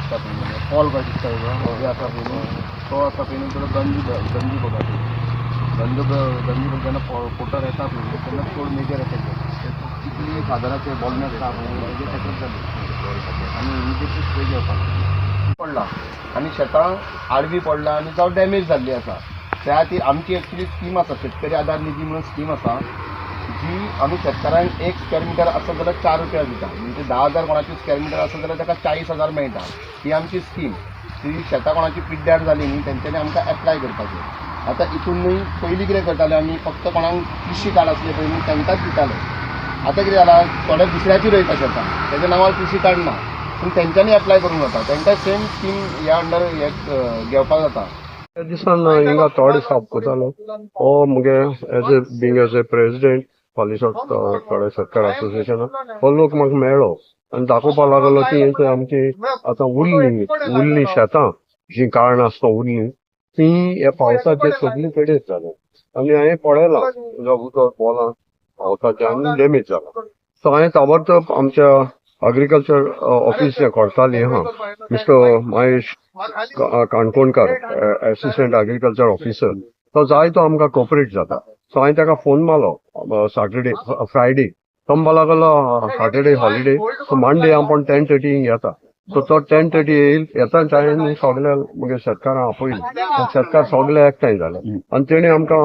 दिसता पळय, पोल काय दिसता पळय, आसा पळय तो आसा पळय न्हू, तो गंज गंजी बघा, गंज गंजी बघ जेन्ना पोटार येता पळय तेन्ना चड मेजर एफेक्ट जाता. तितली फादराचे बॉलनट आसा पळय तेजेर एफेक्ट जाले आनी इमिजिएटली स्प्रे घेवपाक पडला आनी शेतां आडवी पडला आनी जावं डॅमेज जाल्ली आसा. त्या खातीर आमची एक्चुली स्कीम आसा, शेतकरी आदार निधी म्हणून स्कीम आसा, जी आमी शेतकारांक 1 स्क्वेअर मिटर आसत जाल्यार 4 रुपया दिता. म्हणजे 10,000 कोणाची स्क्वेअर मिटर आसत जाल्यार ताका 40,000 मेळटा. ही आमची स्कीम. ती शेतां कोणाची पिड्ड्यार जाली न्ही तेंच्यांनी आमकां एप्लाय करपाचें. आतां हितून न्ही पयलीं कितें करताले आमी, फक्त कोणाक कृशी कार्ड आसलें पळय न्ही तांकांच दिताले. आतां कितें जालां, थोडे दुसऱ्याची रोयता शेतां, तेज्या नांवार कृशी कार्ड ना, पूण तेंच्यांनी एप्लाय करूंक जाता, तांकां सेम स्कीम ह्या अंडर हे घेवपाक जाता. त्या दिसान हिंगा थोडे साफ करतालो हो मुगे as a being as a president पालिसोट थोडे शेतकार असोसिएशना हो लोक म्हाका मेळ्ळो आनी दाखोवपाक लागलो की आमची आतां उरली उरली शेतां जी कारणां आसता उरली ती ह्या पावसाचेर सगळी पेडेज जाल्या आनी हांवें पळयलां उदक बोलां पावसाचें आनी डॅमेज जाला. सो हांवें ताबडतोब आमच्या अग्रिकल्चर ऑफिस जें करताली आहा, mister Mahesh Kankonkar, assistant agriculture officer, तो जायतो आमकां कोऑपरेट जाता. सो हांवें ताका फोन मारलो सॅटर्डे फ्रायडे, तो म्हणपाक लागलो सॅटर्डे हॉलिडे, सो मंडे आपूण 10:30 येता. सो तो 10:30 येईल येता ताणें सगळे मुगे शेतकारांक आपयले, शेतकार सगळे एकठांय जाले आनी तेणी आमकां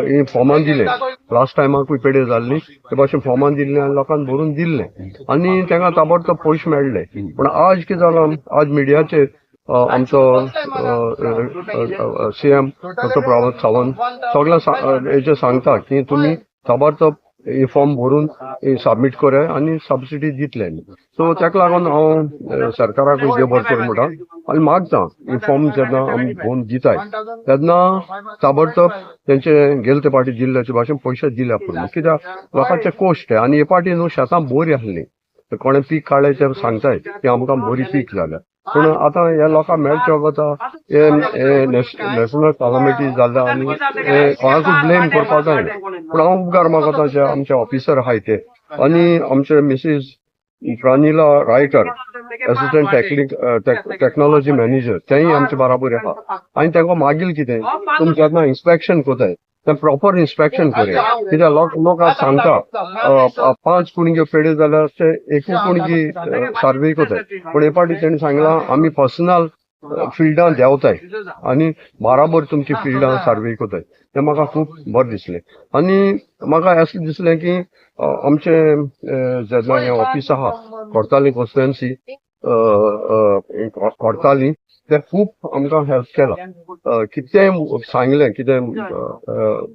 ही फॉर्मां दिले. लास्ट टायमाकूय पेडे जाल्ली ते भाशेन फॉर्मां दिल्ले आनी लोकांक भरून दिल्ले आनी तांकां ताबडतोब पयशे मेळ्ळे. पूण आज कितें जालां, आज मिडियाचेर आमचो सीएम डॉक्टर प्रमोद सावंत सगळ्या हेजे सांगता की तुमी ताबडतोब हे फॉर्म भरून सबमीट कराय आनी सबसिडी दितले. सो ताका लागून हांव सरकाराकूय देव बरें करूं म्हणटा आनी मागता हे फॉर्म जेन्ना आमी भरून दिताय तेन्ना ताबडतोब तेंचे गेले ते पाटी दिल्ल्याचे भाशेन पयशे दिल्या पुरो, कित्याक लोकांचे कोश्ट आनी हे पाटी न्हू शेतां बरी आसली, कोणें पीक काडलें ते सांगताय की आमकां बरी पीक जाल्या, पूण आतां ह्या लोकांक मेळचे वता हे नॅशनल कॉलमिटी जाल्या आनी हे कोणाकूय ब्लेम करपाक जायना. पूण हांव उपकार मागता जे आमचे ऑफिसर आहाय ते आनी आमचे Mrs Pranila Raikar, assistant technology manager, तेय आमचे बराबर आहा. आनी तांकां मागील कितें, तुमी जेन्ना इन्स्पेक्शन करताय तें प्रॉपर इन्स्पेक्शन करया, कित्याक लोक आज सांगता 5 कुणग्यो पेडे जाल्यार ते एकूय कुणगी सार्वे करताय, पूण हे पाटी तेणी सांगलां आमी पर्सनल फिल्डां देंवताय आनी बराबर तुमची फिल्डां सार्वे करताय. तें म्हाका खूब बरें दिसलें आनी म्हाका अशें दिसलें की आमचें जेन्ना हें ऑफीस आहा कोर्ताली कॉन्स्टिट्युएन्सी कोर्ताली, तें खूब आमकां हेल्प केलां. कितेंय सांगलें, कितें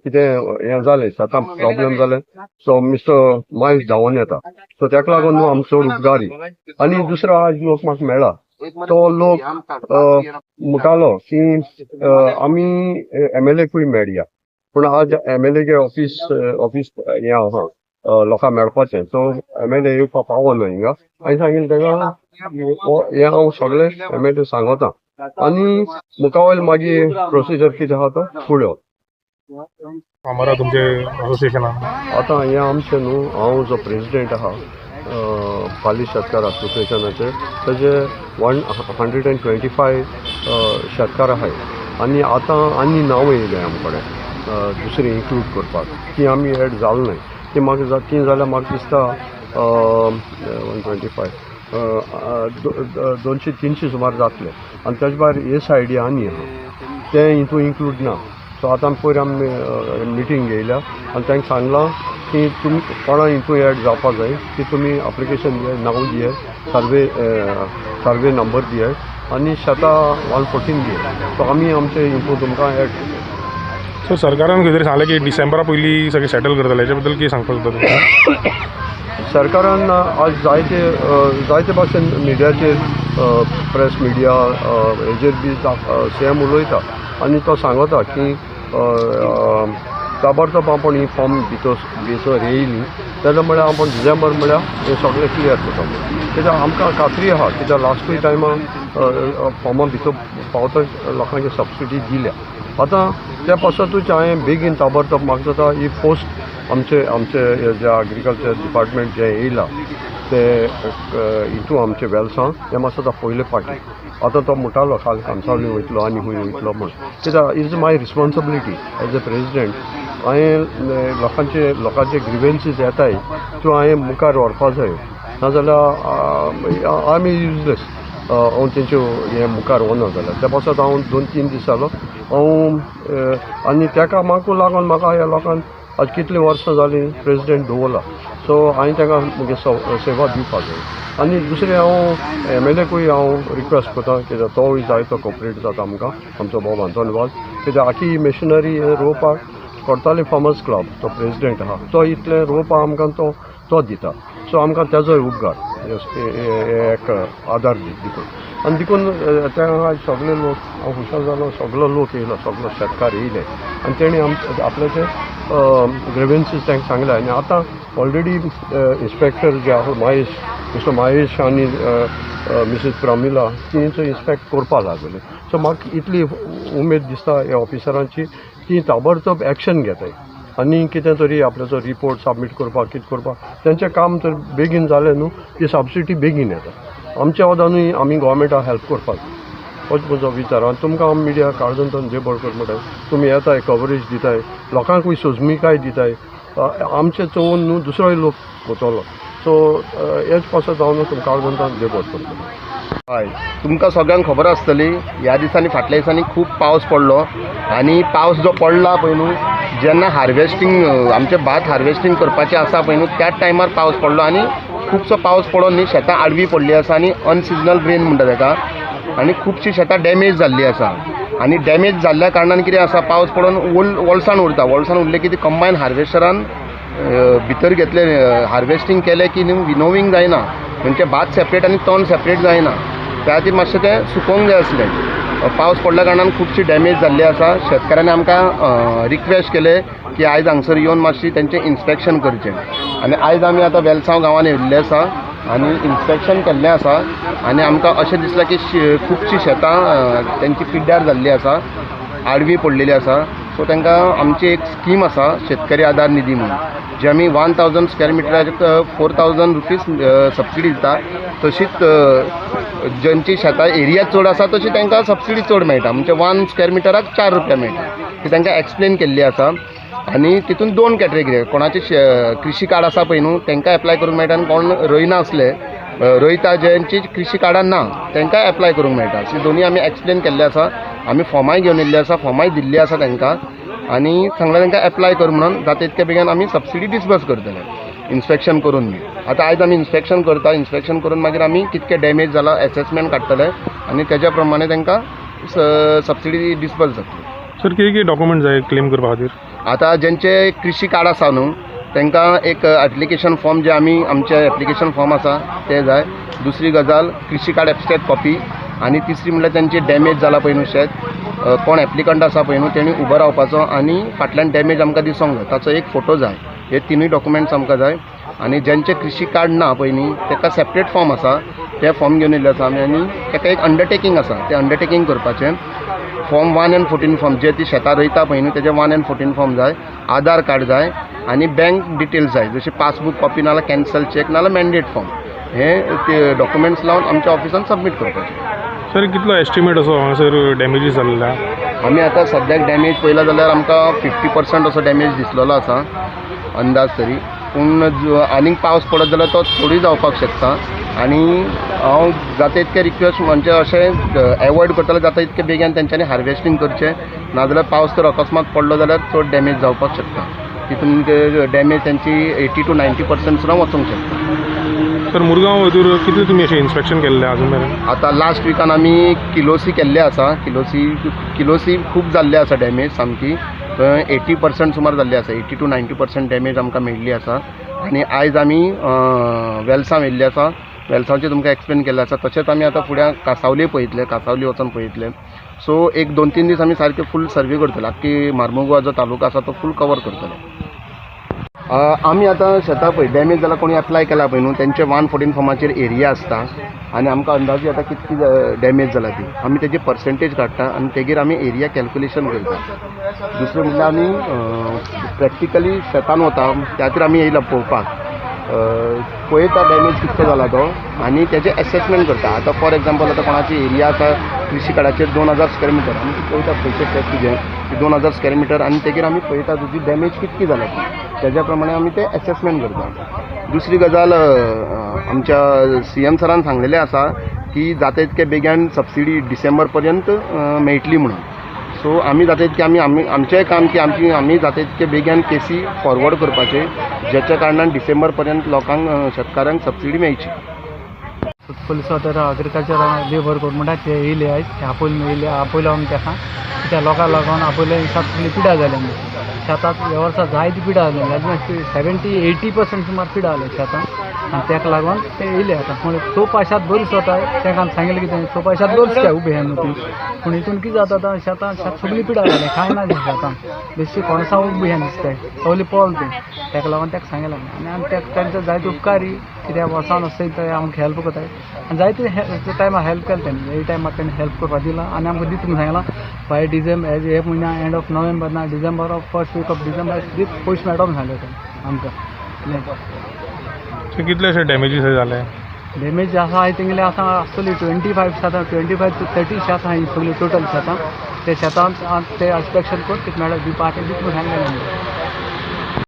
कितें हें जालें शेतां प्रॉब्लम जालें, सो मिस्टर महेश धांवोन येता. सो ताका लागून न्हू आमचो चड उपकारी. आनी दुसरो आज लोक म्हाका मेळ्ळा तो लोक म्हणटालो की आमी एमएलएकूय मेळया, पूण आज एमएलए ऑफिस ऑफिस हें आहा लोकांक मेळपाचें, सो एमएलए येवपाक पावना हिंगा. हांवें सांगिल्लें ताका हें हांव सगळें एमएलए सांगता आनी मुखावयल मागीर प्रोसिजर कितें आहा तो फुडें. फार्मरा तुमचे असोसिएशनान आतां हें आमचें न्हू, हांव जो प्रेजिडेंट आहा पाली शेतकार असोसिएशनाचे, तेजे 125 शेतकार आहाय आनी आतां आनी नांवां येयल्या आमचे कडेन दुसरी इन्क्लूड करपाक, ती आमी एड जाल नाय, ती म्हाका ती जाल्यार म्हाका दिसता 125 200-300 सुमार जातले. आनी तेजे भायर हे सायडी आनी आहा तें हितून इन्क्लूड ना. सो आतां पयर आमी मिटींग घेयल्या आनी तांकां सांगलां की तुमी कोणा हितून एड जावपाक जाय की तुमी एप्लिकेशन दियाय, नांव दियाय, सर्वे नंबर दियाय आनी शेतां 114 दियाय. सो आमी आमचे हितून तुमकां एड करता. सो सरकारान खंय तरी सांगलें की डिसेंबरा पयलीं सगळें सेटल करतले, हेच्या बद्दल कितें सांगपाक सोदता तुमी? सरकारान आज जायते जायते भाशेन मिडियाचेर प्रेस मिडिया हेजेर बी सीएम उलयता आनी तो सांगता की ताबडतोब आपूण ही फॉर्म भितर भितर येयली जाल्यार म्हळ्यार आपूण डिसेंबर म्हळ्यार हें सगळें क्लियर करता. कित्याक आमकां खात्री आहा, कित्याक लास्टूय टायमार फॉर्मां भितर पावता लोकांक सबसिडी दिल्या. आतां त्या पासतूच हांवें बेगीन ताबडतोब म्हाका जाता ही पोस्ट आमचे आमचे जे एग्रीकल्चर डिपार्टमेंट जें येयलां ते हितू आमचे वेलसांव हें मातसो तो पयले पाटी आतां तो म्हणटालो काल कांसावली वयतलो आनी खंय वयतलो म्हूण कित्याक is my responsibility as a president. हांवें लोकांचे ग्रिवेन्सीस येताय त्यो हांवें मुखार व्हरपा जाय, नाजाल्यार I am useless. हांव तेंच्यो हें मुखार वना जाल्यार त्या पासत हांव 2-3 दीस जालो हांव आनी त्या कामाकूय लागून म्हाका ह्या लोकांक आज कितलीं वर्सां जालीं प्रेजिडेंट दवरला. सो हांवें ताका म्हगे सेवा दिवपाक जाय. आनी दुसरें हांव एमएलएकूय हांव रिक्वेस्ट करता कित्याक तोवूय जाय तो कोपरेट जाता आमकां, आमचो बाब आंतोन वाज, कित्याक आखी मशिनरी रोवपाक कोर्ताली फार्मर्स क्लब तो प्रेजिडेंट आहा तो इतलें रोवपाक आमकां तो दिता. सो आमकां तेजोय उपकार एक आदार दिकून आनी देखून त्या सगळे लोक हांव खुशाल जालो, सगलो लोक येयलो, सगलो शेतकार येयले आनी तेणी आपल्याचे ग्रेवेन्सीस तांकां सांगले. आनी आतां ऑलरेडी इन्स्पेक्टर जे आसा महेश, मिस्टर महेश आनी मिसीस प्रमिला तेंचो इन्स्पेक्ट करपाक लागले. सो म्हाका इतली उमेद दिसता ह्या ऑफिसरांची ती ताबडतोब एक्शन घेताय आनी कितें तरी आपल्याचो रिपोर्ट सबमीट करपाक कितें करपाक तेंचें काम तर बेगीन जालें न्हू ती सबसिडी बेगीन येता. आमच्या वदानूय आमी गोवोरमेंटाक हेल्प करपाक होच म्हजो विचार. आनी तुमकां हांव मिडिया काळजांतल्यान देबळ कर म्हणटा, तुमी येताय कवरेज दिताय, लोकांकूय सोजमिकाय दिताय, आमचें चोवन न्हू दुसरोय लोक वतलो. सो हेच पासत हांव न्हू तुमकां काळजांतल्यान देबळ करता. हय, तुमकां सगळ्यांक खबर आसतली ह्या दिसांनी फाटल्या दिसांनी खूब पावस पडलो आनी पावस जो पडला पळय न्हू जेन्ना हार्वेस्टींग आमचें भात हार्वेस्टींग करपाचें आसा पळय न्हू त्याच टायमार पावस पडलो आनी खुबसो पावस पडोन न्ही शेतां आडवी पडली आसा आनी अनसिजनल रेन म्हणटा ताका आनी खुबशीं शेतां डॅमेज जाल्लीं आसा. आनी डॅमेज जाल्ल्या कारणान कितें आसा पावस पडोन ओलसाण उरता, ओलसाण उरलें की ती कंबायन हार्वेस्टरान भितर घेतले हार्वेस्टींग केलें की न्हू विनोवींग जायना, म्हणजे भात सेपरेट आनी तण सेपरेट जायना, त्या खातीर मातशें तें सुकोवंक जाय आसलें. पावस पडल्या कारणान खुबशी डॅमेज जाल्ली आसा. शेतकारांनी आमकां रिक्वेस्ट केलें की आयज हांगसर येवन मातशी तेंचें इन्स्पेक्शन करचें आनी आयज आमी आतां वेलसांव गांवांत येयल्ले आसा आनी इन्स्पेक्शन केल्लें आसा आनी आमकां अशें दिसलां की खुबशीं शेतां तेंची पिड्ड्यार जाल्ली आसा, आडवी पडलेली आसा. सो तांकां आमची एक स्कीम आसा शेतकरी आदार निधी म्हणून, जे आमी 1000 स्क्वेअर मिटराचेर 4000 रुपीज सबसिडी दिता. तशीच ज्यांची शेतां एरिया चड आसा तशी तांकां सबसिडी चड मेळटा, म्हणजे 1 स्क्वेअर मिटराक 4 रुपया मेळटा. ती तांकां एक्सप्लेन केल्ली आसा आनी तितून 2 कॅटेगरी, कोणाचे कृषी कार्ड आसा पळय न्हू तांकां एप्लाय करूंक मेळटा आनी कोण रोयना आसले रोयता ज्यांची कृषी कार्डां ना तांकां एप्लाय करूंक मेळटा. अशें दोनूय आमी एक्सप्लेन केल्ले आसा. आमी फॉर्माय घेवन येयल्ले आसा, फॉर्माय दिल्ली आसा तांकां आनी सांगलां तांकां एप्लाय कर म्हणून, जाता तितके बेगीन आमी सबसिडी डिसबर्स करतले इन्स्पेक्शन करून बी. आतां आयज आमी इन्स्पेक्शन करता, इन्स्पेक्शन करून मागीर आमी कितके डॅमेज जाला एसेसमेंट काडटले आनी तेज्या प्रमाणे तांकां सबसिडी डिसबर्स जातली. सर कितें कितें डॉक्युमेंट जाय क्लेम करपा खातीर? आतां जेंचे कृषी कार्ड आसा न्हू तांकां एक एप्लिकेशन फॉर्म जे आमी आमचे एप्लिकेशन फॉर्म आसा ते जाय. दुसरी गजाल कृषी कार्ड एबस्ट्रेक्ट कॉपी आनी तिसरी म्हणल्यार तेंचे डॅमेज जाला पळय न्हू शेत, कोण एप्लिकंट आसा पळय न्हू तेणी उबो रावपाचो आनी फाटल्यान डॅमेज आमकां दिसोंक जाय ताचो एक फोटो जाय. हे तिनूय डॉक्युमेंट्स आमकां जाय. आनी जेंचे कृषी कार्ड ना पळय न्ही ताका सेपरेट फॉर्म आसा, ते फॉर्म घेवन येयल्ले आसा आमी आनी ताका एक अंडरटेकींग आसा तें अंडरटेकींग करपाचें. फॉर्म 1 आनी 14 फॉर्म जे ती शेतां रोयता पळय न्हू तेजे 1 आनी 14 फॉर्म जाय, आधार कार्ड जाय आनी बँक डिटेल्स जाय, जशें पासबूक कॉपी नाल्यार कॅन्सल चॅक नाल्यार मॅन्डेट फॉर्म. हे ते डॉक्युमेंट्स लावन आमच्या ऑफिसान सबमीट करपाचे. सर कितलो एस्टिमेट असो हांगासर डॅमेजीस जाल्ले? आमी आतां सद्याक डॅमेज पळयला जाल्यार आमकां 50% असो डॅमेज दिसलेलो आसा अंदाज तरी, पूण आनीक पावस पडत जाल्यार तो चडूय जावपाक शकता. आनी हांव जाता तितकें रिक्वेस्ट म्हणजे अशें एवॉयड करतले जाता तितके बेगीन तेंच्यांनी हार्वेस्टींग करचें, नाजाल्यार पावस तर अकस्मात पडलो जाल्यार चड डॅमेज जावपाक शकता. तितून ते डॅमेज तेंची 80 to 90% सुद्दां वचूंक शकता. सर मुरगांव हितूर कितले तुमी अशें इन्स्पेक्शन केल्लें आजून मेरेन? आतां लास्ट विकान आमी किलोसी केल्ले आसा, किलोसी खूब जाल्ले आसा डॅमेज सामकी, थंय 80% सुमार जाल्ली आसा, 80 to 90% damage आमकां मेळिल्ली आसा. आनी आयज आमी वेलसांव येयल्ले आसा, वेलसांवचें तुमकां एक्सप्लेन केल्लें आसा. तशेंच आमी आतां फुड्यां कासावली पळयतले, कासावली वचोन पळयतले. सो एक 2-3 दीस आमी सारके फूल सर्वे करतले, आख्खी मार्मुगोवा जो तालुका आसा तो फूल कवर करतले. आमी आतां शेतां पळय डॅमेज जाल्यार कोणी एप्लाय केला पळय न्हू तेंचे 114 फॉर्माचेर एरिया आसता आनी आमकां अंदाजे आतां कितकी डॅमेज जाला ती आमी तेजी पर्सेंटेज काडटा आनी तेगेर आमी एरिया कॅल्क्युलेशन करता. दुसरें म्हणल्यार आमी प्रॅक्टिकली शेतान वता, त्या खातीर आमी येयला पळोवपाक. पळयता डॅमेज कितको जाला तो आनी तेजें एसेसमेंट करता. आतां फॉर एग्जाम्पल आतां कोणाची एरिया आसा कृषी कार्डाचेर 2000 स्क्वेअर मिटर, आमी ती पळयता खंयचे ट्रॅक तुजें की 2000 स्क्वेअर मिटर आनी तेगेर आमी पळयता तुजी डॅमेज कितकी जाला ती, तेज्या प्रमाणे आमी तें एसेसमेंट करता. दुसरी गजाल आमच्या सीएम सरान सांगलेलें आसा की जाता तितके बेगीन सबसिडी डिसेंबर पर्यंत मेळटली म्हणून. सो आमी जाता तितके आमी आमी आमचेंय काम की आमची आमी जाता तितके बेगीन केसी फॉरवर्ड करपाचे, ज्याच्या कारणान डिसेंबर पर्यंत लोकांक शेतकारांक सबसिडी मेळची. पुलिस तर एग्रीकल्चर लेबर गव्हर्मेंटाक ते येयले आयज, ते आपयले येयले, आपयलो आमी तेका. त्या लोकांक लागून आपयले सगळी पिडा जाली आमची शेतांत. ह्या वर्सा जायती पिडा जाली, 70-80% सुमार पिडा जाली शेतांत. आनी तेका लागून ते येयले आतां. पूण स पयशांत बरी सोताय तेका आमी सांगलें कितें 6 पयशांत बरी काय उबे न्हू ती. पूण हितून कितें जाता आतां शेतां शेत सगळी पिडा जाली, कांय ना शेतां, बेश्टी कोणसां उबी दिसताय सगळी पळोवन ती. तेका लागून तेका सांगलें आनी आमी तेका तेंचो जायते उपकारी कित्याक वर्सान वचत ते आमकां हेल्प करताय आनी जायते टायमार हेल्प केलें तेणी. हे टायमार तेणी हेल्प करपाक दिलां आनी आमकां दिता म्हूण सांगलां बाय डिसेंबर हे म्हयन्या एंड ऑफ नोव्हेंबर ना December of first week of December दीत पयशे मेळटो म्हूण सांगलें तेणी आमकां. सो कितलेशे डॅमेजीस जाले? डॅमेज आसा तेंगेले आसा आसतली 25 शेतां, 25 to 30 शेतां ही सगळीं टोटल शेतां. ते शेतांत ते इन्स्पेक्शन करून कितें मेळटा दिवपाक दिता म्हूण सांगलें.